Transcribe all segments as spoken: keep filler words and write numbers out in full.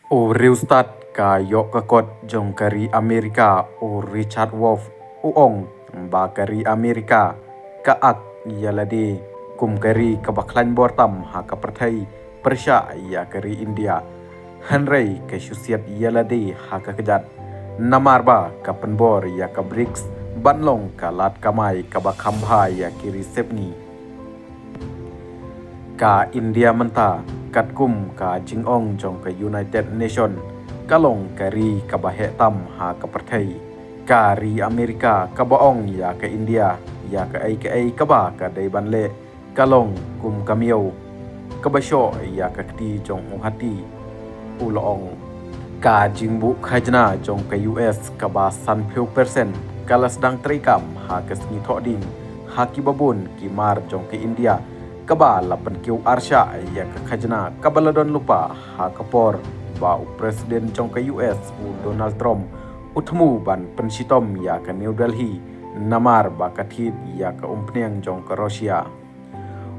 U riewstad ka ïoh ka kot jong ka ri Amerika, u Richard Wolff, u ong ba ka ri Amerika ka ak ïa lade kum ka ri kaba khlaiñ bor tam ha ka pyrthei pyrshah ïa ka ri India. Hynrei ka shu siat ïa lade ha ka kjat namar ba ka pynbor ïa ka BRICS ban long ka lad kamai kaba kham bha ïa ki ri sepngi. Ka India mynta, katkum ka jingong jong ka United Nation, ka long ka ri kaba heh tam ha ka pyrthei. Ka ri Amerika kaba ong ïa ka India ïa kaei kaei kaba ka dei ban leh, ka long kum ka miaw kaba shoh ïa ka kti jong u hati. U la ong, ka jingbuh khajna jong ka U S kaba sanphew percent ka la sdang treikam ha ka sngi Thohdieng ha kiba bun ki mar jong ka India, kaba la pynkiew arshah ïa ka khajna kaba la don lypa ha ka por ba u President jong ka U S, u Donald Trump, u thmu ban pynshitom ïa ka New Delhi namar ba ka thied ïa ka umphniang jong ka Russia.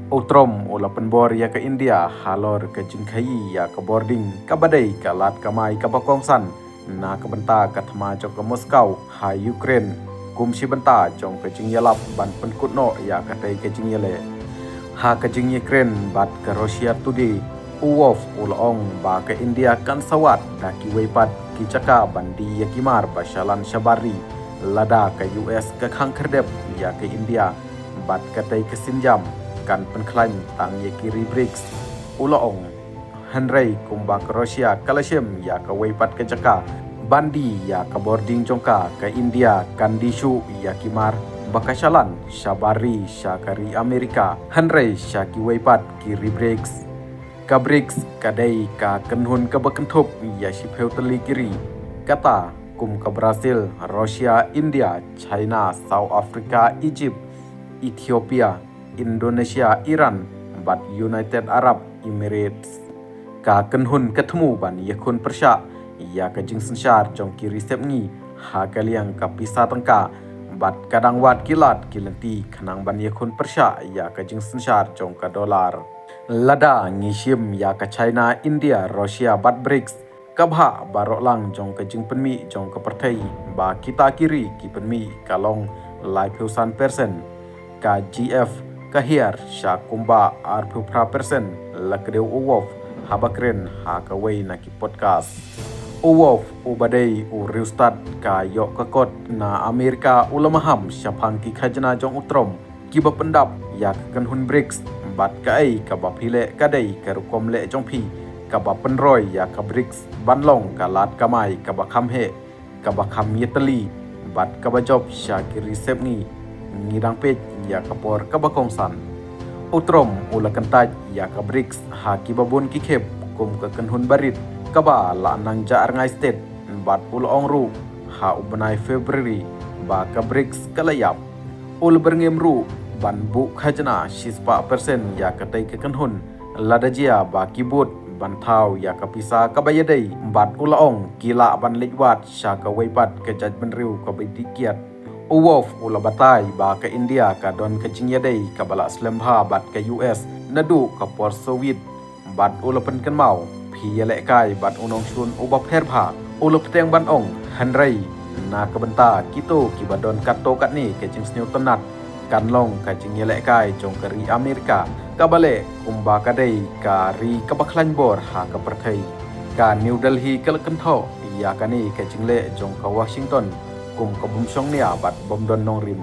U Trump u la pynbor ïa ka India halor ka jingkhaïi ïa ka bording kaba dei ka lad kamai kaba kongsan na ka bynta ka thma jong ka Moscow ha Ukraine, kum shi bynta jong ka jingïalap ban pynkut noh ïa katei ka jingïaleh. Ha ka jingïakren bad ka Russia Today, u Wolff u la ong ba ka India kan sa wad da kiwei pat ki jaka ban die ïa ki mar ba shalan shabar ri lada ka U S ka khang khyrdep ïa ka India bad katei ka sienjam kan pynkhlaiñ tang ïa ki ri BRICS, u la ong. Hynrei kumba ka Russia ka la shem ïa kawei pat ka jaka ban die ïa ka bording jong ka, ka India kan die shuh ïa ki mar ba ka shalan shabar ri sha ka ri Amerika, hynrei sha kiwei pat ki ri BRICS. Ka BRICS ka dei ka kynhun kaba kynthup ïa shiphew tylli ki ri, kata kum ka Brazil, Russia, India, China, South Africa, Egypt, Ethiopia, Indonesia, Iran bad United Arab Emirates. Ka kynhun ka thmu ban ïakhun pyrshah ïa ka jingsynshar jong ki ri sepngi ha ka liang ka pisa tyngka bad ka dang wad ki lad ki lynti khnang ban ïakhun pyrshah ïa ka jingsynshar jong ka dollar. Lada ngi shim ïa ka China, India, Russia bad BRICS, ka bhah baroh lang jong ka jingpynmih jong ka pyrthei ba kita ki ri ki pynmih ka long laiphew san percent. Ka G F ka hiar sha kumba arphew phra percent, la kdew u Wolff haba kren ha kawei na ki podcast. U Wolff uba dei u riewstad ka ïoh ka kot na Amerika u la maham shaphang ki khajna jong u Trump kiba pyndap ïa ka kynhun BRICS bad kaei kaba phi leh ka dei ka rukom leh jong phi kaba pynroi ïa ka BRICS ban long ka lad kamai kaba kham heh, kaba kham ïatylli bad kaba jop sha ki ri sepngi. Ngi dang peit ïa ka por kaba kongsan. U Trump u la kyntait ïa ka BRICS ha kiba bun ki khep kum ka kynhun barit kaba la nang jah rngai stet bad u la ong ruh ha u bnai February ba ka BRICS ka la ïap. U la byrngem ruh ban buh khajna shispah percent ïa katei ka kynhun lada jia ba ki bud ban thaw ïa ka pisa kaba ïadei bad u la ong ki lah ban leit wad sha kawei pat ka jaitbynriew kaba dih kiad. U Wolff u la batai ba ka India ka don ka jingïadei kaba la slem bha bad ka U S naduh ka por Soviet. Bad u la pynkynmaw, phi ïalehkai bad u nongshun uba pher bha. U la pteng ban ong, hynrei na ka bynta kito kiba don katto katne ka jingsngewtynnat, kan long ka jingïalehkai jong ka ri Amerika kaba leh kumba ka dei ka ri kaba khlaiñ bor ha ka pyrthei. Ka New Delhi ka la kynthoh ïa kane ka jingleh jong ka Washington kum ka bym shong nia bad bym don nongrim.